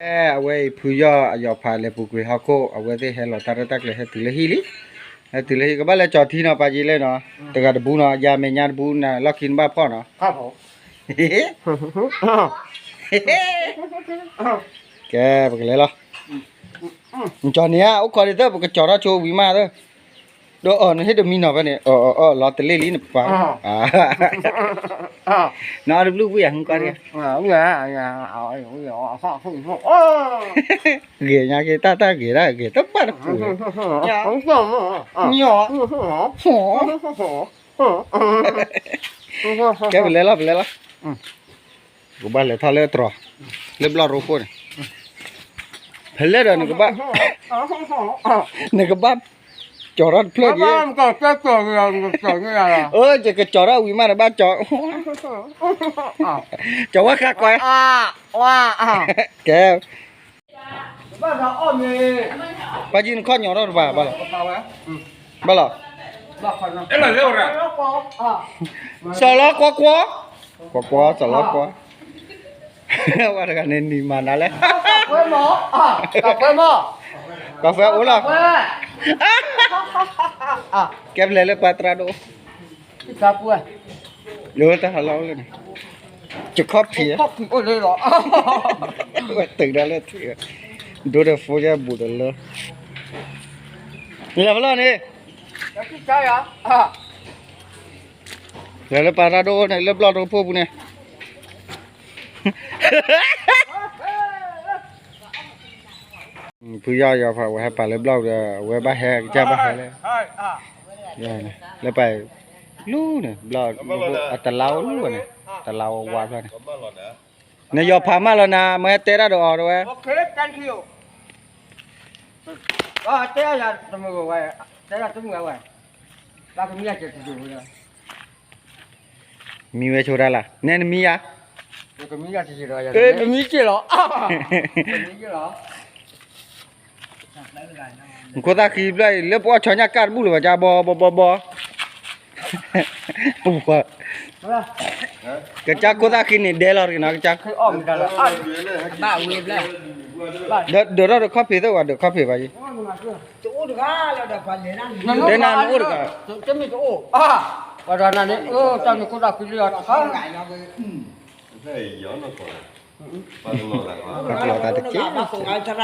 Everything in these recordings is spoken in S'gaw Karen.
အဝဲအံၤဖုယီၢ်အယီၤဖးလဲၤပူၤကွံာ်ဟီၣ်ခိၣ် အဝဲသ့ၣ်ဟဲလီၤတၢ်ရဲၣ်တၢ်ကျဲၤဟဲတုၤလၢဟံၣ်လံ, ဟဲတုၤလၢဟံၣ် ကဘၣ်လဲၤကၠီၤထံနီၤ ပာ်က့ၤလဲၣ်နီၤ, တဂၤတဘူးနီၤ ယၤမဲာ်ညါတဘူး နလီၢ်ခံနဘၣ်ဖီၣ်နီၤ, ကဲပကလဲၤလီၤ, နကၠီၤန့ၣ်ဧါ အိၣ်ခိးဒ်သိးပကကၠီၤထီၣ်ဆိဝံၤမးသၢ ဒီးအီၤနဟ့ၣ်တမံနီၤဖဲန့ၣ် အီၤအီၤအီၤလီၤတလ့ၣ်လံနပပၢ်, နအီၤတဘျုးဝံၤယၤဟူကီၢ်တဂၤ, ဂဲၤညါက့ၤတၢ်တၢ်ဂဲၤတၢ်ဂဲၤတဘၣ်တပူၤ, ကဲပလဲၤလီၤပလဲၤလီၤ, ကဘၣ်လဲၤထီၣ်လၢတြီၤ, လၢဘျီၣ်ရိဖှိၣ်န့ၣ်, ဖဲလဲၣ်ဒီးနကဘၣ်, နကဘၣ်, ကၠီၤထီၣ်တဖျၢၣ်က့ၤ, အၢ ယကကၠီၤထီၣ်ဝံၤမးနဘၣ်ကၠီၤ, ကၠီၤဝဲဃါကွၢ်, ကဲ ပၢ်ယံနခီၣ်ညီထီၣ်တပၤဘၣ်လီၤ, ဘၣ်လီၤ, စီၤလီၤကွီကွီ, ကွီကွီစီၤလီၤကွီ, ဝဲတဂၤန့ၣ်နံၤမၤနၤလဲၣ်, ကွၢ်ဖဲအိၣ်လီၤ, ကဲပလဲၤလၢပှၤသရၣ်ဒိၣ်, ယတၢ်ဟးလီၤလၢန့ၣ်, ယခီၣ်ဖံး, ဝဲတုၤဒၣ်လၢထံ, ဒိဒီးဖိယဲဘူးဒီးလၢ, လဲၤဖဲလီၤန့ၣ်, လဲၤလၢပှၤသရၣ်ဒိၣ်န့ၣ် လၢဘျီၣ်ရိဖှိၣ်ပူၤန့ၣ် ဖုယီၢ်ယီၤဖးဝဲဟဲပာ်လၢဘျီၣ်ဒီး အဝဲဘၣ်ဟဲကစၢ်ဘၣ်ဟဲလဲၣ်, လၢပာ်, လူန့ၣ် ဘျီၣ်, အတလါအိၣ်လူန့ၣ်, တလါဝါဝါဖျၢၣ်န့ၣ်, နယီၤဖးမၢလီၤနၤ မ့ၢ်ဟဲတဲတၢ်ဒီးအီၤတဝဲ, တဲယၤတမုာ်ဝဲ, တဲယၤတမုာ်ဝဲ, ဘၣ်ကမံယၤကဲတဒိၣ်ဝဲလၢ မံဝဲဆိတၢ်လၢ် နဲနမံယၤ, ကမံက့ၤလီၤ, နခိၣ်သၣ်ဃံဖျၢၣ်အံၤ လၢပအီၣ်ဆီညၣ်ကၢ်တဘူၣ်လၢၤဘၣ် ကၢ်ဘီဘီဘီဘီ, ကစၢ်ခိၣ်သၣ်ဃံန့ၣ်ဒဲလီၤတက့ၤနီၤ ကစၢ်, ဒၢးထီၣ်ဒီးခီၣ်ဖံးသ့ၣ်ဝဲ ဒၢးခီၣ်ဖံးဘၣ်ယံၤ, တဲနၤနအိၣ်တဂၤ, တမ့ၢ်တအိၣ်, ပှၤတဂၤနၤန့ၣ်, တၢ်နခိၣ်သၣ်ဃံလၢအီၤတခါ, ပကလီၤသးတက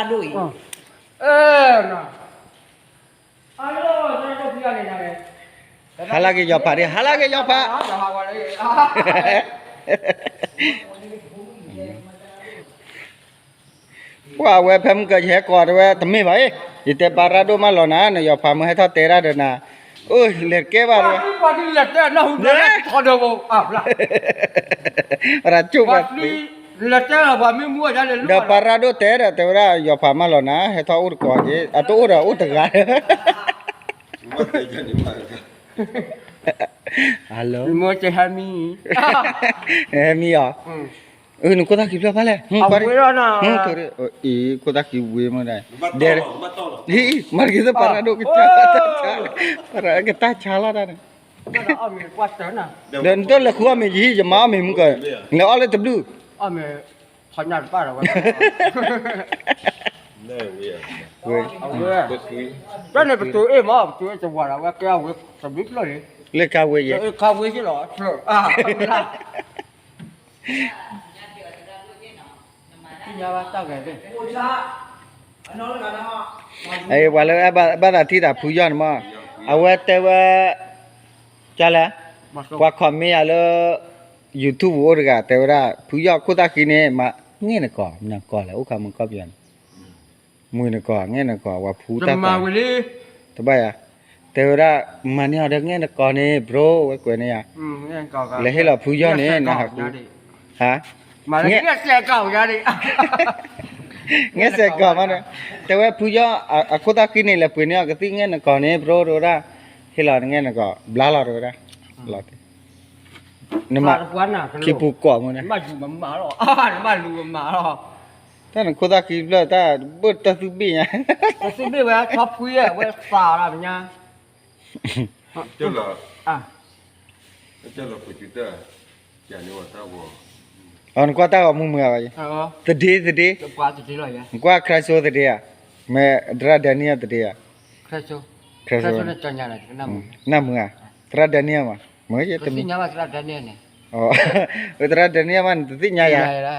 ့ၢ်, ဟါလၢက့ၤယီၤဖးဒံး ဟါလၢက့ၤယီၤဖး ပှၤဝဲဖဲမုၢ်ကၢယဟဲကိးတဝဲ တမ့ၢ်ဘၣ်အံၤ, ယတဲပၢ်ရၣ်ဒိၣ်မးလီၤနၤ နယီၤဖးမုၢ်ဟဲထီၣ်တဲတၢ်ဒီးနၤ, အိၣ်လဲၤတကဲဘၣ်တဝဲ, ရၤကၠိၣ်ဘၣ်, ဒီးပၢ်ရၣ်ဒိၣ်တဲဒီး တဲဝဲဒၣ် ယီၤဖးမးလီၤနၤ ဟဲထီၣ်အိၣ်တကိးက့ၤ အတအိၣ်ဒီးအိၣ်တဂၤ ဟဲမံအီၤ, နခိၣ်သၣ်ခံဖျၢၣ်ဖဲလဲၣ်, အံၤခိၣ်သၣ်ခံဝ့မးဒၣ်, မၤတက့ၤသပှၢ်ရၣ်ဒိၣ်ကတၢၢ်, ကတၢၢ်ဆါလီၤတၢ်န့ၣ်, ဒီးနတလဲၤဃုအီၣ်မ့ၤယဟံၣ် ယမၤအီၣ်မ့ၤမုၢ်ကၢၢ်, လဲၤအီၣ်လၢတဘျုး တၢ်န့ၣ်ပတုၤအ့ၣ်မး ပတုၤအ့ၣ်တဝၤဒီး အဝဲကဲအဝဲတဘျုးဖျၢၣ်လံ, လၢခါဝ့ယဲ, ခါဝ့ယဲလီၤ, ပှၤလၢဘၣ်သးထံၣ်သးဖုယီၢ်န့ၣ်မး, အဝဲတဲဝဲ, ကလဲၣ်, ပှၤ comment ယၤလၢ YouTube အိၣ်တဂၤ တဲဝဲဒၣ် ဖုယီၢ်ခိၣ်သၣ်ဃံန့ၣ် မၤငဲၢ်နကီၢ် နကီၢ်လဲၣ် အိၣ်ခါမုၢ်ကီၢ်ပယီၤန့ၣ် မုၢ်နကီၢ် ငဲၢ်နကီၢ် ဝၤဖူတၢ်သး, တဘၣ်ယၤ, တဲဝဲဒၣ် မၤန့ၢ်အီၤဒီးငဲၢ်နကီၢ်န့ၣ် bro ဝဲကွဲးန့ၢ်ယၤ, လဲၤဟ့ၣ်လီၤဖုယီၢ်န့ၣ် နဟးဃု, ဟါ, ငဲၢ်စဲးကီၢ်မးဒီး, တဲဝဲဖုယီၢ် အခိၣ်သၣ်ဃံန့ၣ် လဲၤပှ့ၤန့ၢ်အီၤကသံၣ်ငဲၢ်နကီၢ်န့ၣ် bro တဲဝဲဒၣ်, ဟ့ၣ်လီၤနငဲၢ်နကီၢ် ဘျါလီၤတဲဝဲဒၣ်, လီၤတဲ နမၤ, ခံပူၤကိးမုၢ်န့ၣ်, တၢ်နခိၣ်သၣ်ဃံဖျၢၣ် တၢ်ဘၣ်တၢ်သူၣ်ဘ့ၣ်ညါ, တၢ်သူၣ်ဘ့ၣ်ဝဲထီဖှံဝဲသးရၣ်မညါ, ကလီၤ, ကလီၤပတုၤတၢ်, ကန့ၢ်ဝဲတၢ်ဂီၤ, နကွၢ်တၢ်ဂီၤမူမုာ်ဧါ, သဒ့သဒ့, နကွၢ်ခရၢၡိသဒ့ဧါ, မ့ၢ်သရၣ်ဒၣ်နံၣ်အသဒ့ဧါ, နၢ်မုာ်ဧါ, သရၣ်ဒၣ်နံၣ်မး, မ့ၢ်တမံၤ, သရၣ်ဒၣ်နံၣ်မး နတသ့ၣ်ညါယၤ,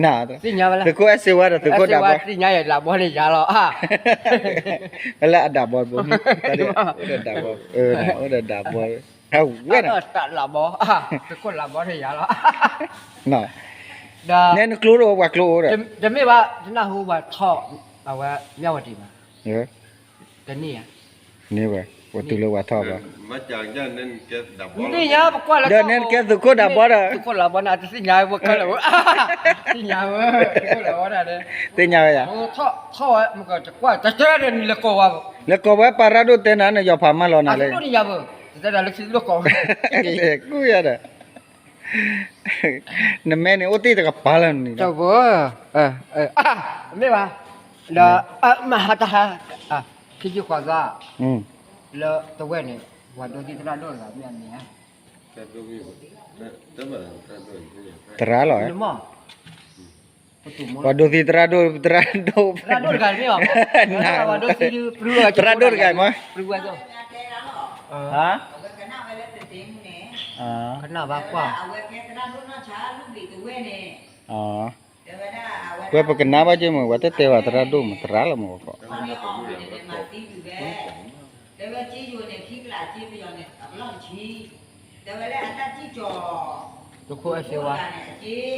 န, သုးခိၣ်အဲၣ်စ့ဝါဒီးသုးခိၣ်ဒးဘီ, လၢအဒးဘီတဘိမ့ၢ်, အိၣ်ဒီးဒးဘီ, အဝဲဒၣ်, နဲနကျိတအိၣ်ပှၤကျိအိၣ်ဒီး, တမ့ၢ်ဘၣ်, တနၢ်ဟူပှၤထီၣ်, အဝဲမၠၣ်ဝတံၤမး, တန့ၢ်ဧါ, န့ၢ်ဝဲ, ပှၤတုၤလၢပှၤထီၣ်ဘီ, ဒီးနဲနကဲသုးခိၣ်ဒးဘီဒီး, သုးခိၣ်ဒးဘီန့ၣ် တသ့ၣ်ညါဝဲခဲလၢာ်, သ့ၣ်ညါဝဲ, သ့ၣ်ညါဝဲယၤ, လဲၤကိးဝဲပှၤရၣ်ဒိၣ်တဲနၤန့ၣ် ယီၤဖးမၢလီၤနၤလၢ, လဲၤကူၣ်ယၤဒီး နမဲန့ၣ်အိၣ်တ့ၢ်တကပၤလၢနံၤလီၤ, မ့ၢ်ဘၣ်, ဒီးမဟါတဟါ, ခံယုၢ်ဃီသီ, လၢတဝဲၢ်န့ၣ်, ပှၤဒိးသံသရၣ်ဒိၣ်တဂၤမ့ၢ်အမံၤဧါ, သရၣ်လီၤ, ပှၤဒိးသံသရၣ်ဒိၣ်, သရၣ်ဒိၣ်, သရၣ်ဒိၣ်တဂၤမ့ၢ်, သရၣ်ဒိၣ်တဂၤမ့ၢ်, ကနၣ်ဘၣ်ကွၢ်, ဝဲပကနၣ်ဘၣ်က့ၤမ့ၢ် ပှၤတတဲဘၣ်သရၣ်ဒိၣ်မ့ၢ်သရၣ်လီၤမ့ၢ်ကီး, သုးခိၣ်အဲၣ်စ့ဝါ,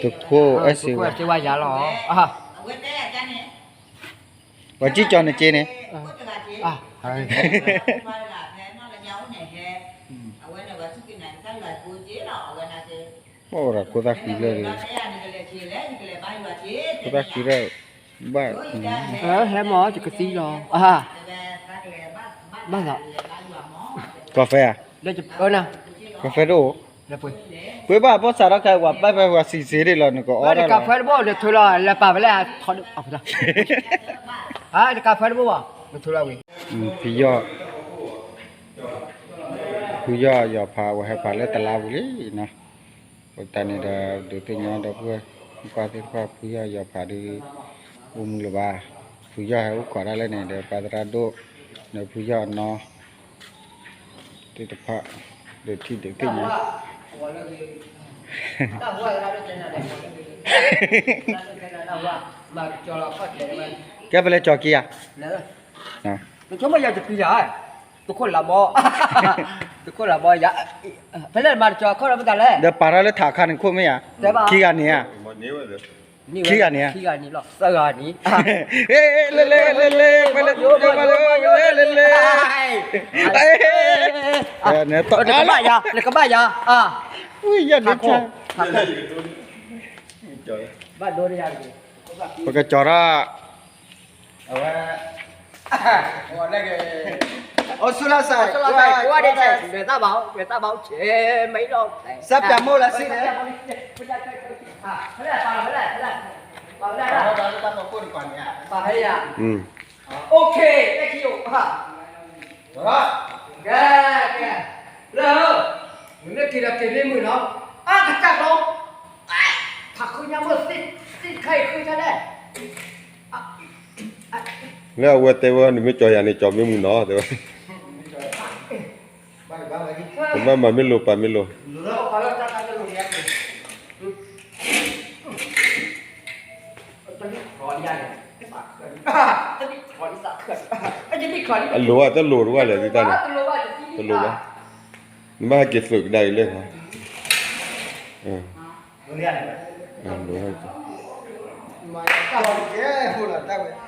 သုးခိၣ်အဲၣ်စ့ဝါယၤလီၤ, ပှၤစံၣ်ကၠီၤနက့န့ၣ်, ဘၣ်အိၣ်ဒီးခိၣ်သၣ်ဃံလၢာ်ဒီး, ခိၣ်သၣ်ဃံလၢာ်, ဘၣ်, ဟဲမ့ၢ်ယကသံလီၤ, ဘၣ်လီၤ, ကီၢ်ဖဲဧါ, ကီၢ်ဖဲတအိၣ်, ပှ့ၤဘၣ်ဘီၣ်စးထီၣ်ခဲ ပှၤပာ်ဖဲပှၤစံးစ့ဒ်လီၤ နကအီၣ်တၢ်လီၤ, တကးဖဲတဘိ နထုးလီၤ လဲၤပာ်ဖဲလဲၣ်, တကးဖဲတဘိဘၣ် နထုးလီၤဝံၤ, ဖုယီၢ်, ဖုယီၢ်ယီၤဖး အဝဲဟဲဖးလၢတလါပူၤလံနီၤ, အဃိသတးန့ၣ်ဒီး ဒုးသ့ၣ်ညါဒီပုၢ်ဝဲၢ်ကွၢ်သ့ၣ်တဖၣ် ဖုယီၢ်ယီၤဖးဒုး အိၣ်မူလၢၤဘၣ်, ဖုယီၢ်ဟဲအိၣ်ခိးဒၣ်လဲာ်န့ၣ်ဒီး ပၢ်သရၣ်ဒိၣ်, ဒီးဖုယီၢ်အနီၢ် သ့ၣ်တဖၣ် ဒုးထံၣ်ဒုးသ့ၣ်ညါ, ကဲပလဲၤကၠီၤက့ၤဧါ, သုးခိၣ်လးဘီ, သုးခိၣ်လးဘီယၤ, ဖဲလဲၣ်မၤတကၠီၤခီၣ်ဒီးမတၤလဲၣ်, ဒီးပာ်ထီၣ်လၢထးခါန့ၣ်ခိၣ်မ့ၢ်ဧါ, ခံဂၤန့ၣ်ဧါ, ခံဂၤန့ၣ်ဧါ, ခံဂၤန့ၣ်လီၤ, သၢဂၤန့ၣ်, လဲၤလဲၤလဲၤလဲၤ လဲၤလဲၤ, နကဘၣ်ယၤ, နကဘၣ်ယၤ, ယၤန့ၣ်, ဘၣ်ဒိတယၤတက့ၢ်, ပကကၠီၤထီၣ် အဝဲ, အဝဲလဲၣ်ဂ့ၤ, အိၣ်ဆူၣ်လၢ်စၢ်, လဲၤတၢ်ဘၣ်, လဲၤတၢ်ဘၣ်အိၣ်ဆဲးမ့ၢ်လီၤ, စၢ်ပျၢ်မိၢ်လၢစံၣ်န့ၣ်, ဖဲလဲၣ်ပာ်လီၤဖဲလဲၣ်, ဖဲလဲၣ်, ပာ်ဖဲလဲၣ်, ပာ်ဖဲလဲၣ်, အိၣ်ခ့, တၢ်ခံအိၣ်, ကဲ, ကဲ, လၢ, နမ့ၢ်က့ၤဒီးက့ၤမ့ၢ်မုာ်နီၤ, အါကစၢ်ဒီး, ဖးခုညါမ့ၢ်သ့ၣ်ခဲအံၤဃုတၢ်လဲၣ် လၢအဝဲတဲဝဲ နမ့ၢ်ကၠီၤယၤန့ၣ် ကၠီၤမ့ၢ်မုာ်နီၤ တဲဝဲ, ကဘၣ်မၤမ့ၢ်လိၤပာ်မ့ၢ်လိၤ, အလိၤဘၣ် တလိၤတဝၢ်လဲၣ် သုတၢ်န့ၣ်, တလိၤဘၣ်, နဘၣ်ဟဲက့ၤသုးကဒါအံၤလၢခါ, လိ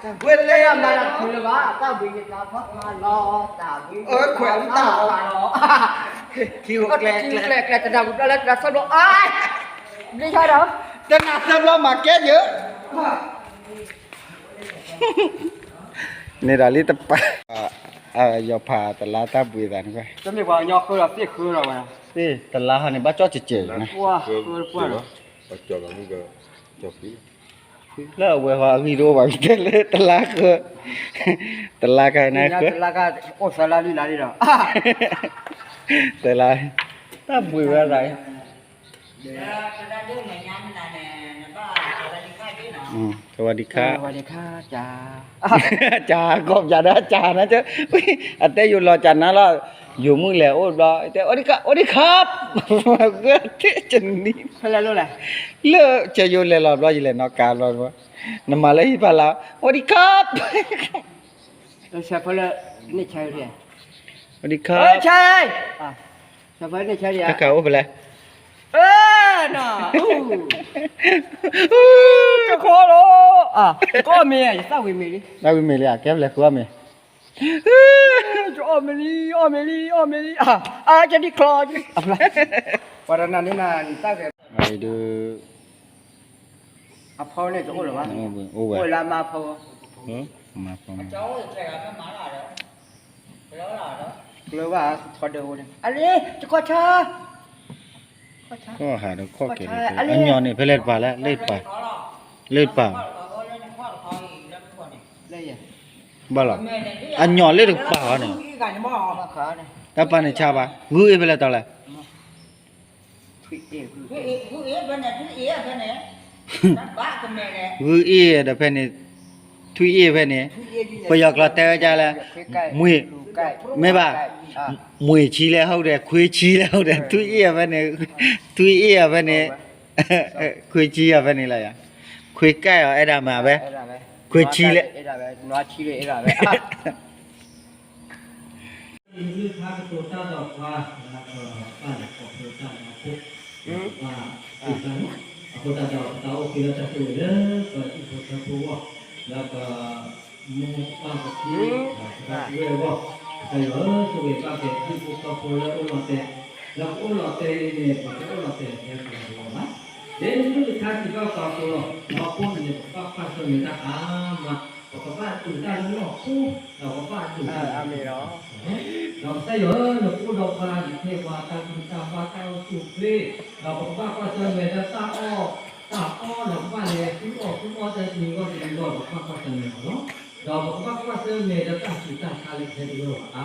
ၤ, ဝဲလဲၣ်မၤတၢ်တခုလၢၤဘၣ်, တၢ်ဘှံးန့ၣ်တၢ်ဖီၣ်ဖးလီၤ, တၢ်ဘှံးန့ၣ်တၢ်ဖီၣ်ဖးလီၤ, ခံကျဲကျဲကျဲ တနၢ်ဟူဘျီလၢတနၢ်ဟူဘျီ, ဘျ့ဆါဒီး, တနၢ်ဟူဘျီမၤကဲယၢ် န့ၣ်ဒီးလံတပၤ, ယီၤဖးတလါတၢ်ဘှံးသးန့ၣ်, တမ့ၢ်ပှၤကညီဃၢဒီးသ့ၣ်ဃၢဒီးဝဲ, သ့ၣ်တလါဟီန့ၣ် ဘၣ်ကၠီၣ်စဲးစဲးန့ၣ်, လၢအဝဲဟီအဂံၢ်တအိၣ်ဘၣ် ကတဲလၢတလါဃၢ, တလါကနၤဃၢ, အိၣ်သၢလါလွံၢ်လါလံဒီး, သၢလါ, တၢ်ဘှံးဝဲသး, ဒီးပဒၣ်ဒိၣ်မဲာ်ညါန့ၣ် สวัสดีครับ ကၠၤ ကီၢ်ပၠးဒီးကၠၤနၤ အတဲယိၤလီၤကၠၤနၤလီၤ ယိၤမုၣ်လဲၤအိၣ်ဘျီ တဲ สวัสดีครับ ကနံၤ လၢကၠၤယိၤလဲၤလီၤဘျီ ယလဲၤနီၣ်ကါဘျီ နမၤလၢဟံၣ်ဖးလၢ สวัสดีครับ สวัสดีครับ တၢ်ခးအိၣ်ဖဲလဲၣ် တခီလီၤ တၢ်ဝံၤမ့ၤလံ ကဲဖဲလဲၣ်ဃုအီၣ်မ့ၤ အီၣ်မ့ၤလံ အီၣ်မ့ၤလံ အီၣ်မ့ၤလံ အါ ကဒံချီ ပှၤတနၤန့ၣ်နၤ နတၢ်ဂဲၤ ဒုး အဖီန့ၣ်တအိၣ်လၢၤဘၣ် အိၣ်ဝဲ အိၣ်လၢအမါဖီ မါဖီ ကျၢၤဘၣ်ထီဒၢဝဲန့ၣ် အလံ တကီၢ်ဆါ ကီၢ်ဟးဒီးကီၢ်ကဲၤ အညီၣ်န့ၣ် ဖဲလဲၣ်တပၤလဲၣ် လၢတပၤ လၢတပၤ ဘၣ်လီၤ အညီၣ်လၢတကပၤအီၤန့ၣ် တၢ်ပၢ်န့ၣ်ဆါဘၣ် ဂုၢ်အ့ၣ်ဖဲလဲၣ်တီလဲၣ် ဂုၢ်အ့ၣ်ဒီးဖဲန့ၣ် ထွံၣ်အ့ၣ်ဖဲန့ၣ် ပယီၤကျိာ်တဲဝဲဒ်လဲၣ် မှံ မ့ၢ်ဘၣ် မှံဆံလဲၣ်ဟုတ်တယ် ခွေးဆံလဲၣ်ဟုတ်တယ် ထွံၣ်အ့ၣ်ဖဲန့ၣ် ထွံၣ်အ့ၣ်ဖဲန့ၣ် ခွေးဆံဖဲန့ၣ်လီၤယၤ ခွေးကိုက်အီၤ အဲဒါမှန်ပဲ ခွေးဆံလဲၣ် နွားဆံလဲၣ် အဲဒါပဲ မုၢ်ခါကတိၤတၢ်ဒီးပှၤ လၢကဘၣ်လဲၤခီဖျိတၢ်ဒီးအခိၣ် ဘၣ်အဃိသတးဒီး ပတၢ်အိၣ်ဃ့လၢတၢ်ဆိၣ်ဂ့ၤလၢပဟံၣ်ဖိဃီဖိအဂီၢ် လၢပမိၢ်ပၢ်ပသ့ ပဝဲၢ်အဂီၢ် ကစၢ်ယွၤဧၢ ဆိၣ်ဂ့ၤဘၣ်က့ၤဟံၣ်ဖိဃီဖိလၢအအိၣ်လီၤတဲာ် လၢပအိၣ်လီၤတဲာ်အံၤန့ၣ် ပတအိၣ်လီၤတဲာ်ထဲပှၤတဂၤဘၣ် ဒ်မုၢ်မုၢ်ခါစံးဘၣ်ပှၤကိးလီၤ လီၤပှီၢ်န့ၣ် ပကဘၣ်ကွၢ်ဆၢၣ်မဲာ်တၢ်အါမး ပကဘၣ်တူၢ်တၢ်လၢလီၢ်ခိ ဒီးပကဘၣ်တူၢ်တၢ်လၢလီၢ်ခိ ဒီးကစၢ်ယွၤဧၢ နကအိၣ်ဒီးပှၤ နကဟ့ၣ်ပှၤတၢ်ဂံၢ်တၢ်ဘါ တၢ်အိၣ်ဆူၣ်အိၣ်ချ့ ဒီးပကဘၣ်ကွၢ်ဆၢၣ်မဲာ်လၢတၢ်အီၣ်တၢ်အီ ဒီးကဘၣ်လဲၤဃုအီၣ်ဃုအီတၢ်တနံၤဂီၢ်တနံၤဂီၢ် ပကဘၣ်ကွၢ်ဆၢၣ်မဲာ်အီၤလီၤ. ဒီးပကဘၣ်ကွၢ်ဆၢၣ်မဲာ်လၢတၢ်ဆူးတၢ်ဆါလၢခဲအံၤအဂီၢ်အါ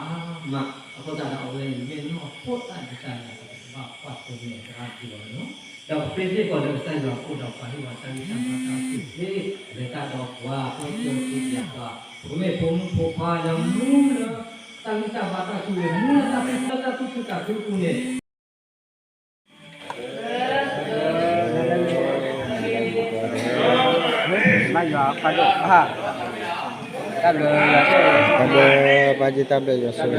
မး အဃိသတးဒီးအဝဲအံၤမ့ၢ်လီၢ်ခိတၢ်ဒုးတၢ်ယၤ ပကဘၣ်ကွၢ်ဆၢၣ်မဲာ်သရၣ်ဒံးအီၤလီၤ. ဒီးပဃ့သ့ၣ်ကီးလၢကစၢ်ယွၤအဃိဒီး ပှၤဟ့ၣ်ပှၤတၢ်ဂံၢ်တၢ်ဘါတၢ်အိၣ်ဆူၣ်အိၣ်ချ့ လဲၤတၢ်ဒီးပှၤ ပှၤအိၣ်ဆူၣ်အိၣ်ချ့ပှၤ ပကမ့ၢ်ဖိမုၣ်ဖိခွါလၢမူလၢ တၢ်ဂံၢ်တၢ်ဘါတၢ်ဆိၣ်ဂ့ၤ မူလၢတၢ်သူၣ်ခုသးခုအပူၤန့ၣ် ဘၣ်ယွၤဖးဒိၣ် တၢ်ဘျုး ပၢ်က့တၢ်ဘျုးယွၤဆိၣ်ဂ့ၤ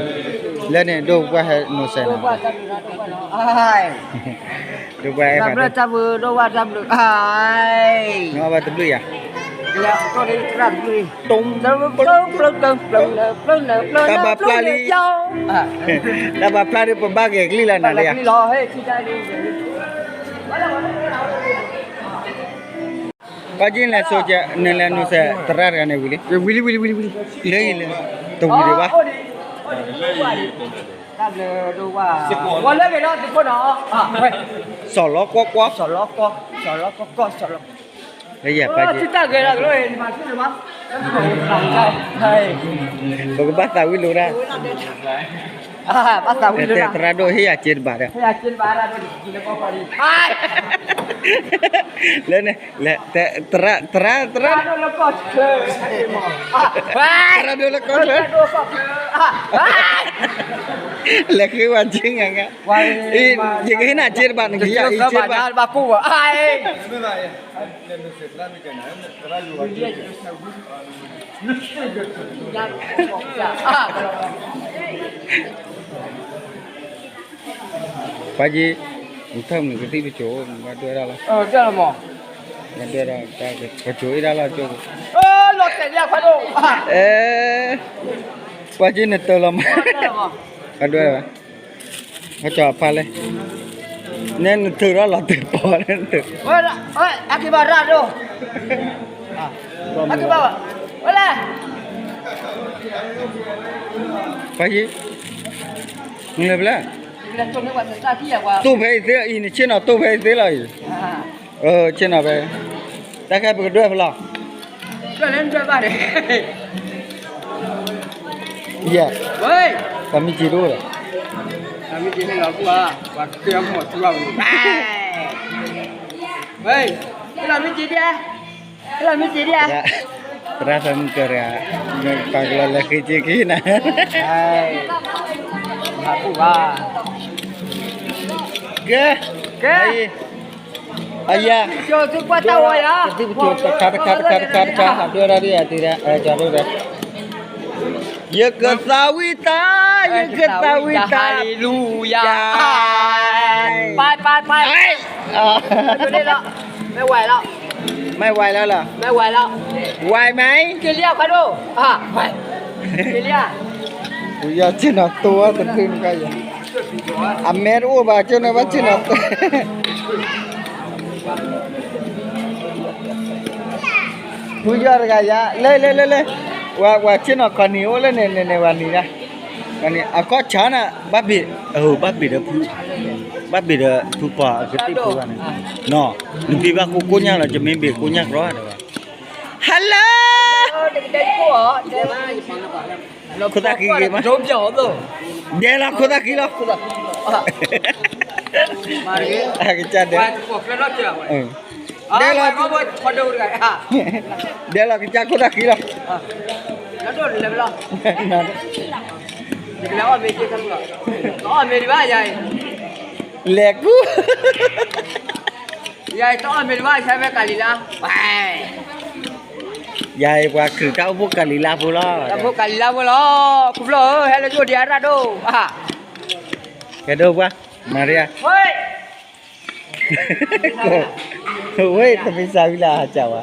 လၢန့ၣ် ဒိၣ်ပှၢ်ဟဲနီၢ်စဲးနီၤ ဒိၣ်ပှၢ်ဟဲဖးဒိၣ် တၢ်ဘျုး ဒိၣ်ဝၢ်တၢ်ဘျုး နဘၣ်တဘျုးယၤ တၢ်ဘၣ်ဖျါလံ တၢ်ဘၣ်ဖျါဒီး ပဘၣ်ဂဲၤကလံၣ်လၢနၤလၢယၤ ပၢ်က့လဲၤဆိကဲ နလဲၤနီၢ်စဲး သရၣ်တဂၤန့ၣ်ဝံၤလံ ဝံၤလံ ဝံၤလံ ဝံၤလံ လၢအံၤလၢ တဝံၤဒံးဘၣ် တၢ်ဘျုးဒိၣ်ဝၢ် ဝဲလၢဂ့ၤလီၤ သုးခိၣ်နီၤ စီၤလီၤကွီၢ်ကွီၢ် စီၤလီၤကွီၢ် စီၤလီၤကွီၢ်ကွီၢ် စီၤလီၤ လၢယၤပၢ်က့ သုတၢ်ဂဲၤလီၤကလိၣ် နမၤသုတဘၣ် ပကဘၣ်သးဝံၣ်လိာ်တၢ် ဘၣ်သးဝံၣ်လိာ်တၢ် သရၣ်ဒိၣ်ဟ့ၣ်ယၤစ့တဘၣ်ဒီး လၢန့ၣ် သရၣ် သရၣ် သရၣ် သရၣ်ဒိၣ်လၢကီၢ်ချၢ လဲၤဃ့ဝဲက့ၤငါငါ ယကဟ့ၣ်နၤစ့တဘၣ် နကဟ့ၣ်ယၤအံၤစ့တဘၣ် ပၢ်က့ နထၢၣ်မုၢ်ကသံၣ်တစိၤ ဘၣ်ဒွဲၣ်ဒၣ်လီၤ ဘၣ်ဒွဲၣ်ဒၣ် ပစိၤအ့ၣ်ဒၣ်လီၤ ကၠိ ပၢ်က့နတၢၢ်လီၤမး ဘၣ်ဒွဲၣ်ဒၣ် ဟဲကၠီအဖါလဲၣ် နဲနထုးထီၣ်လီၤတုၤပီၤန့ၣ်နထုး အကဘၣ်ရၣ်ဒိၣ် အကဘၣ် ဝဲလဲၣ် ပၢ်က့ နလဲၤဖဲလဲၣ် တိၢ်ဖဲအံၤသ့အံၤ နဆ့ၣ်နီၤတိၢ်ဖဲအံၤသ့လီၤအံၤ ဆ့ၣ်နီၤဖဲ တၢ်ခဲပကဒွဲၣ်ဖဲလီၤ ယဲၢ် ပှၤမံက့ၤတအိၣ်ဒီး ပှၤမံက့ၤဟဲလီၤပှၤ ပှၤကဲအီၣ်မီၢ်ထူဘၣ်ပူၤ ဝဲ ပှၤမံက့ၤဒဲ လၢမ့ၢ်စံးဒံးဧါ, သရၣ်သရၣ်မုၣ်ကရၢ, ပှၤကလီလၢဃ့က့ၤက့ၤနၤ, ဟါပူၤဘၣ်, ကဲ, ကဲ, အယၤ, ကသုပှၤတၢ်ဝီယၤ, ကသုပှၤတခါတခါတခါတခါတခါ ဟးဒိၣ်ဒၣ်ဒ်အံၤ, ကဒိၣ်ဒၣ်, ယကသးဝံၣ်တၢ်, ယကသးဝံၣ်တၢ်, ဟါလ့လူယၤ, ပၢ်ပၢ်ပၢ်, မ့ၢ်ဝဲလီၤ, မ့ၢ်ဝဲလီၤလီၤ, မ့ၢ်ဝဲလီၤ, ဝဲမ့ၢ်, က့ၤလံအခါဒိၣ်, က့ၤလံဧါ, ပယီၤဆ့ၣ်နီၤတိၢ်တဖုနကါယၤ, အမဲတအိၣ်ဘၣ် ကၠိန့ၣ်ဘၣ်ဆ့ၣ်နီၤတိၢ် ဖုယီၤတဂၤယၤ, လဲၤလဲၤလဲၤလဲၤ, ဝဲဆ့ၣ်နီၤခီနံၤအိၣ်လၢန့ၣ် န့ၣ်န့ၣ် ဝဲနံၤဒၣ်, အခီၣ်ဆါန့ၣ် ဘၣ်ဘ့ၣ်, ဘၣ်ဘ့ၣ်ဒီးဖု, ဘၣ်ဘ့ၣ်ဒီးဖုပှၤအကသံၣ်ဖိဘၣ်န့ၣ်, နဖံဘၣ်ကိးကိညၢ်လီၤ ယမ့ၢ်ဘ့ၣ်ကိညၢ်ကြီဒီး, hello, ခိၣ်သၣ်ခံဂ့ၤမး, ဒဲလီၤခိၣ်သၣ်ခံလီၤ, အကစၢ်ဒဲ, ဒဲလီၤ, ဒဲလီၤကစၢ်ခိၣ်သၣ်ခံလီၤ, လဲၤကူ, ယတအီၣ်မ့ၤတဘၣ်ဆၢဖဲကလံၤလါ, ယၤအံၤပှၤခရံာ်တၢ်အိၣ်ဖှိၣ်ကလံၤလါဖိလီၤ, တၢ်အိၣ်ဖှိၣ်ကလံၤလါဖိလီၤ, ခူဖျိဧၢ ဟဲလၢယအိၣ်ဒံးအရၣ်ဒိၣ်, ကဲဒိၣ်ပှၤ, မၤရံဧါ, ဝဲတမ့ၢ်စၢ်ဝံၤလၢအစၢ်ဝဲ,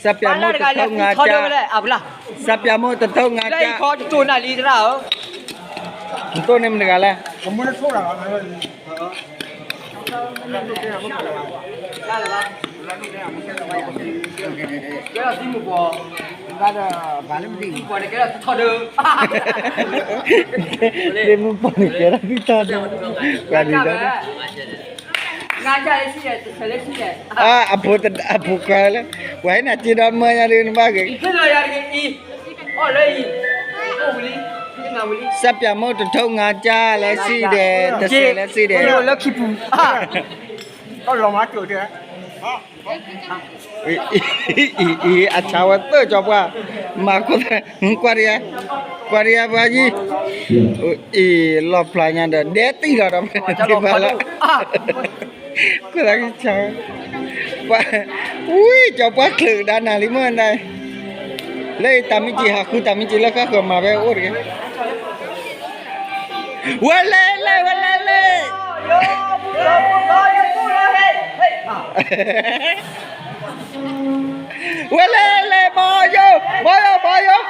စၢ်ပၠးမိၢ်တထိၣ်ငါကၢ်, စၢ်ပၠးမိၢ်တထိၣ်ငါကၢ်, နတိၢ်န့ၢ်မတၤတဂၤလဲၣ် သ့ၣ်မုၣ်ပှၢ်န့ၣ်ကဲထီၣ်သံထီၣ်ဒီး, ပှၤဒ်ဒီး, အဖိခွါလၢ, ပှၤဟဲနၤစ့ဒီးမၢညါဒ်နဘၣ်ဂ့ၤ, စၢ်ပၠးမိၢ်တထိၣ်ငါကၢ်လဲၤစံၣ်ဒဲး, တစဲးလဲၤစံၣ်ဒဲး, လၢခံပူၤ, အံၤ, အဆါဝဲသၢကၠီပှၢ်, မၤခိၣ်သၣ်, ကွၢ်ဒံးဧါ, ကွၢ်ဒံးဧါပှၤယံၤ, အံၤ, လီၢ်ဖျါညါဒီး ဒဲတံၢ်လီၤဒီး, ခိၣ်သၣ်ကဆါ, ဝံၤကၠီပှၢ်ချုးကဒါနၤလံမ့ၢ်နၤ, လၢတၢ်မံက့ၤဟးဃုတၢ်မံက့ၤလၢဃၣ်ဃၢၤမၤဖဲအိၣ်တဂ့ၤ ဝဲလဲၤလဲၤ ဝဲလဲၤလဲၤ, ဝဲလဲၤလဲၤ မၤယိာ် မၤယိာ် မၤယိာ်,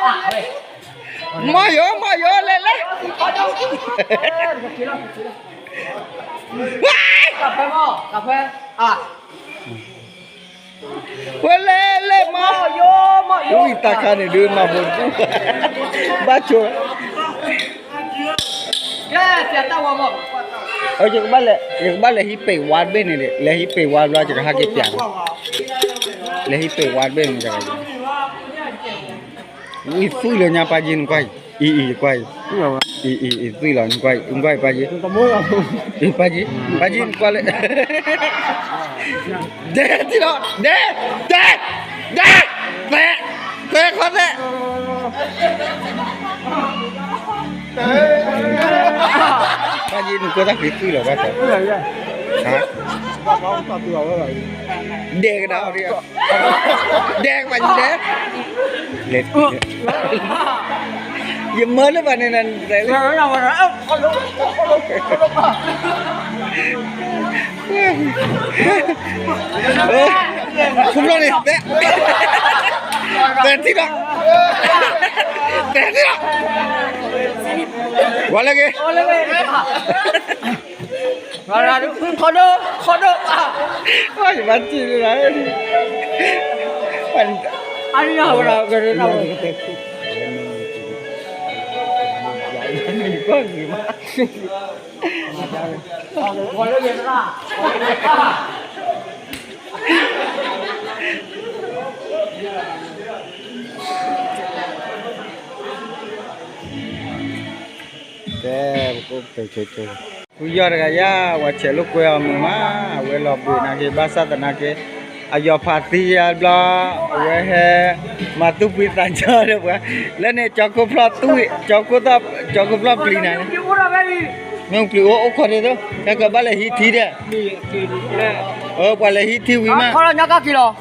မၤယိာ် မၤယိာ် လဲၤလဲၤ, ဝဲ, ဝဲလဲၤလဲၤမၤ, ဝံၤတၢ်ခါန့ၣ်ဒုးမၤဖိ, ဘၣ်ဆိ, ယကဘၣ်လဲၤ, ယကဘၣ်လဲၤဟံးပ့ၤဝါတဘ့ၣ်န့ၣ်, လဲၤဟံးပ့ၤဝါဘျီ ယကဟဲက့ၤပျး, လဲၤဟံးပ့ၤဝါတဘ့ၣ်န့ၣ်, ဝံၤသွံၣ်လၢညါပၢ်ယ့ၣ်နကွၢ်အံၤ, အံၤ အံၤ ယကွၢ်အံၤ, အံၤ အံၤ သွံၣ်လီၤ နကွၢ်အံၤ နကွၢ်အံၤ ပၢ်ယ့ၣ်, ပၢ်ယ့ၣ် ပၢ်ယ့ၣ် နကွၢ်လၢ, ဒဲတံၢ်လီၤ ဒဲ, ဒဲ, ဒဲ, ဒဲ, သဲ, သဲခီသဲး, ပၢ်ယ့ၣ် နကွၢ်တၢ်ဖံးသွံၣ်လီၤ ဘၣ်ဆၣ်, ဒဲကဒါ ဒဲကပၤယံၤဒဲ, ယမၢလၢပှၤန့ၣ်နတဲလၢ, ခူဘျီန့ၣ် တဲ, တဲထံၣ်ဒီး, တဲထံၣ်ဒီး, ဝဲလၢဂ့ၤ ခီဒိၣ် ခီဒိၣ်, ယဘၣ်ထံၣ်န့ၣ်လီၤ, အဝဲဒၣ်ဂ့ၤန့ၣ်, ဝဲလၢဂ့ၤန့ၣ်, ဖုယီၢ်တဂၤယါ ဝဲဆဲးလိာ်ကွဲအီၤမုာ်မး, အဝဲလီၤဘှံးနာ်က့ ဘၣ်ဆၣ်သနာ်က့ အယီၤဖးသံယါဘျီ, အဝဲဟဲ မၤသူၣ်ဖှံသးညီဒီးပှၤ, လၢန့ၣ် ကၠီၤခိၣ်ဖျီၣ်သူၣ်, ကၠီၤခိၣ်ဖျီၣ်ပျံၤနၤန့ၣ်, မ့ၢ်ပျံၤအိၣ်အိၣ်ခိးဒ်သိး ဟဲကဘၣ်လဲၤဟံးထံဒီး, ပှၤလဲၤဟံးထံဝံၤမး, ထီၣ်လီၤညါကီၢ်ခံလီ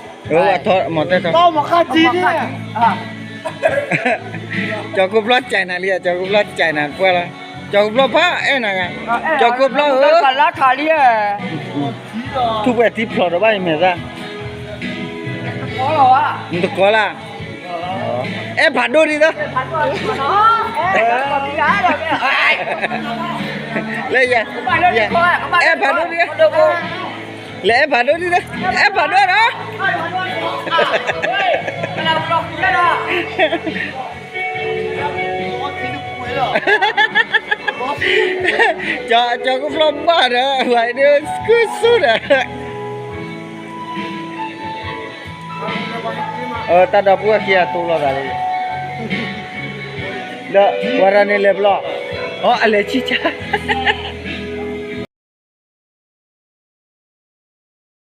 ၤ, မ့ၢ်တဲထီၣ် ကၠီၤခိၣ်ဖျီၣ်ကၠဲးနၤလံ, ကၠီၤခိၣ်ဖျီၣ်ကၠဲးနၤပှဲၤလီၤ, ကၠီၤခိၣ်ဖျီၣ်ဖးအဲၣ်နၤ, ကၠီၤခိၣ်ဖျီၣ်ဧၢ, ထူၣ်ပှဲၤထံဖျိးဒီးဘၣ်အံၤမဲာ်သၣ်, နတကိးလၢ်, အဲၣ်ဖးဒိၣ်ဒ်သိး, လၢယၤ, အဲၣ်ဖးဒိၣ်ဒ်, လဲၤအဲၣ်ဖးဒိၣ်ဒ်သိး, အဲၣ်ဖးဒိၣ်ဒီး ကၠီၤခိၣ်ဖျီၣ်ဘၣ်ဒီး ဝဲဒၣ်စကူစိဒီး, တၢ်ဒီပုၢ်ဝဲၢ်ခံဂၤတူၢ်လိာ်သးလံ, ဒီးဝဲဒၣ်န့ၣ်လဲၤဘျီ, အလဲၤဆံၣ်ဆါ,